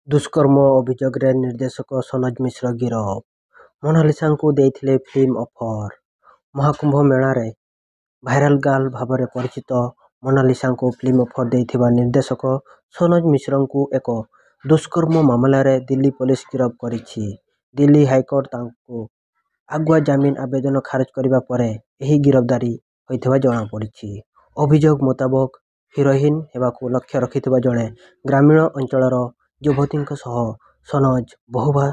ଦୁଷ୍କର୍ମ ଅଭିଯୋଗରେ ନିର୍ଦ୍ଦେଶକ ସନୋଜ ମିଶ୍ର ଗିରଫ, ମୋନାଲିସାଙ୍କୁ ଦେଇଥିଲେ ଫିଲ୍ମ ଅଫର୍। ମହାକୁମ୍ଭ ମେଳାରେ ଭାଇରାଲ୍ ଗାର୍ଲ ଭାବରେ ପରିଚିତ ମୋନାଲିସାଙ୍କୁ ଫିଲ୍ମ ଅଫର୍ ଦେଇଥିବା ନିର୍ଦ୍ଦେଶକ ସନୋଜ ମିଶ୍ରଙ୍କୁ ଏକ ଦୁଷ୍କର୍ମ ମାମଲାରେ ଦିଲ୍ଲୀ ପୋଲିସ ଗିରଫ କରିଛି। ଦିଲ୍ଲୀ ହାଇକୋର୍ଟ ତାଙ୍କ ଆଗୁଆ ଜାମିନ ଆବେଦନ ଖାରଜ କରିବା ପରେ ଏହି ଗିରଫଦାରୀ ହୋଇଥିବା ଜଣାପଡ଼ିଛି। ଅଭିଯୋଗ ମୁତାବକ, ହିରୋଇନ୍ ହେବାକୁ ଲକ୍ଷ୍ୟ ରଖିଥିବା ଜଣେ ଗ୍ରାମୀଣ ଅଞ୍ଚଳର ଯୁବତୀଙ୍କ ସହ ସନୋଜ ବହୁବାର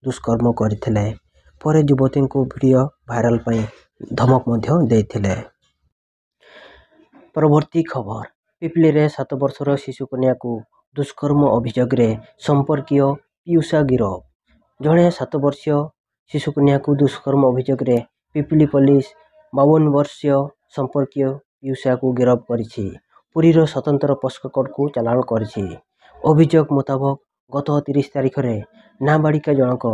ଦୁଷ୍କର୍ମ କରିଥିଲେ। ପରେ ଯୁବତୀଙ୍କୁ ଭିଡିଓ ଭାଇରାଲ ପାଇଁ ଧମକ ମଧ୍ୟ ଦେଇଥିଲେ। ପରବର୍ତ୍ତୀ ଖବର ପିପିଲିରେ 7 ବର୍ଷର ଶିଶୁକନ୍ୟାକୁ ଦୁଷ୍କର୍ମ ଅଭିଯୋଗରେ ସମ୍ପର୍କୀୟ ପିଉସା ଗିରଫ। ଜଣେ 7 ବର୍ଷୀୟ ଶିଶୁକନ୍ୟାକୁ ଦୁଷ୍କର୍ମ ଅଭିଯୋଗରେ ପିପିଲି ପୋଲିସ 52 ବର୍ଷୀୟ ସମ୍ପର୍କୀୟ ପିଉସାକୁ ଗିରଫ କରିଛି। ପୁରୀର ସ୍ୱତନ୍ତ୍ର ପୋସ୍କୋ କୋର୍ଟକୁ ଚାଲାଣ କରିଛି। ଅଭିଯୋଗ ମୁତାବକ, ଗତ 30 ତାରିଖରେ ନାବାଳିକା ଜଣକ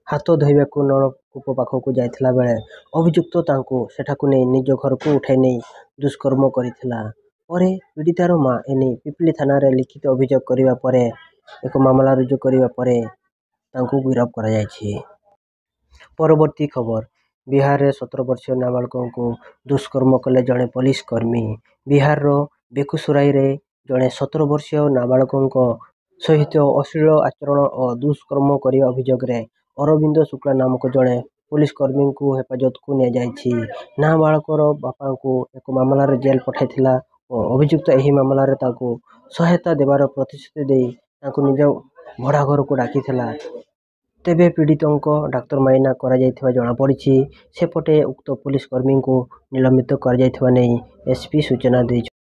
ହାତ ଧୋଇବାକୁ ନଳକୂପ ପାଖକୁ ଯାଇଥିଲା ବେଳେ ଅଭିଯୁକ୍ତ ତାଙ୍କୁ ସେଠାକୁ ନେଇ ନିଜ ଘରକୁ ଉଠାଇ ନେଇ ଦୁଷ୍କର୍ମ କରିଥିଲା। ପରେ ପୀଡ଼ିତାର ମା ଏନେଇ ପିପିଲି ଥାନାରେ ଲିଖିତ ଅଭିଯୋଗ କରିବା ପରେ ଏକ ମାମଲା ରୁଜୁ କରିବା ପରେ ତାଙ୍କୁ ଗିରଫ କରାଯାଇଛି। ପରବର୍ତ୍ତୀ ଖବର ବିହାରରେ 17 ବର୍ଷୀୟ ନାବାଳକଙ୍କୁ ଦୁଷ୍କର୍ମ କଲେ ଜଣେ ପୋଲିସ କର୍ମୀ। ବିହାରର ବେଗୁସରାଇରେ ଜଣେ 17 ବର୍ଷୀୟ ନାବାଳକଙ୍କ ସହିତ ଅଶ୍ଳୀଳ ଆଚରଣ ଓ ଦୁଷ୍କର୍ମ କରିବା ଅଭିଯୋଗରେ ଅରବିନ୍ଦ ଶୁକ୍ଳା ନାମକ ଜଣେ ପୋଲିସ କର୍ମୀଙ୍କୁ ହେପାଜତକୁ ନିଆଯାଇଛି। ନାବାଳକର ବାପାଙ୍କୁ ଏକ ମାମଲାରେ ଜେଲ ପଠାଇଥିଲା ଓ ଅଭିଯୁକ୍ତ ଏହି ମାମଲାରେ ତାଙ୍କୁ ସହାୟତା ଦେବାର ପ୍ରତିଶ୍ରୁତି ଦେଇ ତାଙ୍କୁ ନିଜ ଭଡ଼ା ଘରକୁ ଡାକିଥିଲା। ତେବେ ପୀଡ଼ିତଙ୍କ ଡାକ୍ତରମାଇନା କରାଯାଇଥିବା ଜଣାପଡ଼ିଛି। ସେପଟେ ଉକ୍ତ ପୋଲିସ କର୍ମୀଙ୍କୁ ନିଲମ୍ବିତ କରାଯାଇଥିବା ନେଇ ଏସପି ସୂଚନା ଦେଇଛନ୍ତି।